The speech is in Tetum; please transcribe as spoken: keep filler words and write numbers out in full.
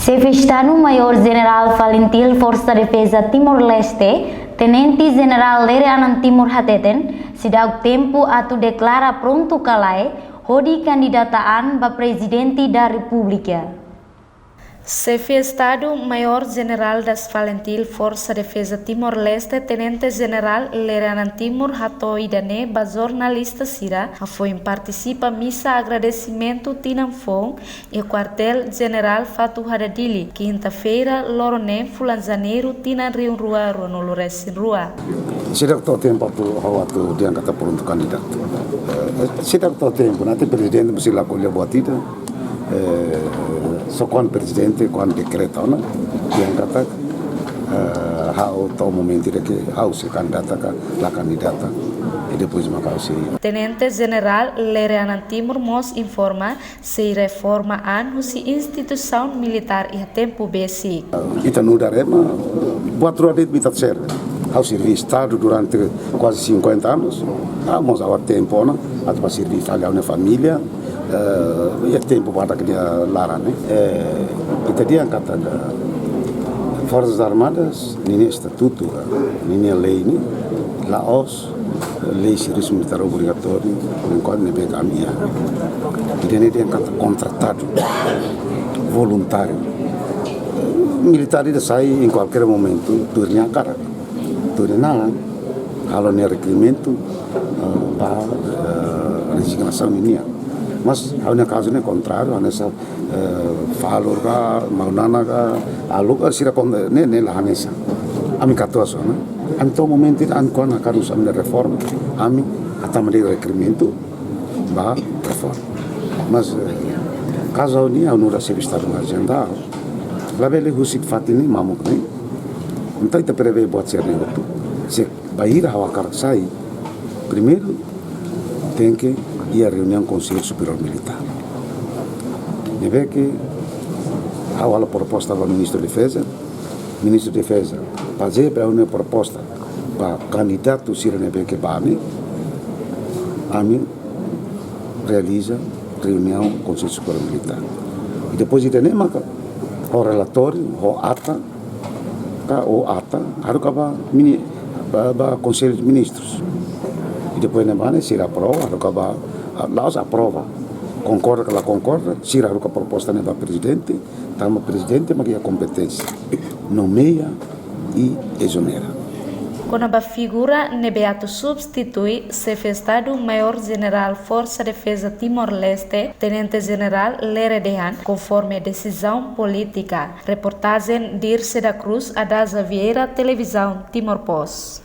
Xefe Estadu Maiór Jenerál Falintil Forsa Defeza Timor-Leste, Tenente Jenerál Lere Anan Timur hateten, seidauk tempu atu deklara prontu ka lae hodi kandidata an ba Prezidente da Repúblika. Xefe Estadu Maiór Jenerál das Falintil Forsa Defeza Timor-Leste, Tenente Jenerál Lere Anan Timur hato'o ida-ne'e ba jornalista sira, hafoin partisipa misa agradesimentu tinan foun iha Kuartél Jenerál Fatuhada Dili, kinta-feira, loron neen, fulan Janeiru, tinan rihun rua ruanulu-resin-rua. Seidauk to'o tempu atu ha'u atu dehan katak prontu kandidatu. Eh, seidauk to'o tempu, nanti Prezidente mesti la ko'alia buat ida. Eh, só kuandu Prezidente, kuandu dekretu ona, dehan katak, eh, ha'u to'o momentu ida ke ha'u sei kandidata ka la kandidata. I depois maka ha'u sei. Tenente Jenerál Lere Anan Timur mós informa, sei reforma an husi instituisaun militár iha tempu besik. Ita nu'udar ema, buat rua de'it ita sérvi. Ha'u sirvi Estadu durante kuaze cinquenta anos. Ah, mós agora tempu ona atu ba sirvi fali ha'u-nia família. Eh, iha tempu badak nia laran, eh. Eh, ita dehan katak Forsas Armadas, ninia estatutu, eh, ninia lei ne'e, la'ós lei servisu militár obrigatóriu, enkuantu ne'ebé ami iha. Ida-ne'e dehan katak kontratadu, voluntáriu. Militár ida sai em qualquer momento, tuir nia hakarak, tuir nia naran, halo nia rekrimentu, eh, ba, eh, rezignasaun ninian. Mas ha'u-nia kazu ne'e kontráriu, hanesan, eh, Falur ka, Maunana ka, Alu ka, sira kon-, ne'e, ne'e la hanesan. Ami katuas ona. Ami to'o momentu ida, ami kuandu hakarak husu ami-nia reforma, ami hatama de'it rekrimentu ba reforma. Mas, eh, kazu ha'u-nian, ha'u nu'udar Xefe Estadu Maiór Jenerál, labele husik fatin ne'e mamuk ne'e. Entaun ita prevee buat sira-ne'e hotu. Se bainhira ha'u hakarak sai, primeiru tenke iha reuniaun Konsellu Superiór Militár. Ne'ebé ke ha'u halo proposta ba Ministru Defeza, Ministru Defeza bazeia ba ha'u-nia proposta ba kandidatu sira ne'ebé ke ba ami, ami realiza reuniaun Konsellu Superiór Militár. I depois ida-ne'e maka ho relatóriu, ho ata, ka ho ata, haruka ba mini-, ba, ba Konsellu Ministrus. I depois ne'ebá ne'e sira aprova, haruka ba, ah, la'ós aprova. Konkorda ka la konkorda, sira haruka proposta ne'e ba Prezidente, tanba Prezidente mak iha kompeténsia nomeia i ezonera. Kona-ba figura ne'ebé atu substitui Xefe Estadu Maiór Jenerál Forsa Defeza Timor-Leste, Tenente Jenerál Lere dehan, konforme desizaun polítika. Reportajen Dirce da Cruz, Adaza Vieira, Televizaun Timor Post.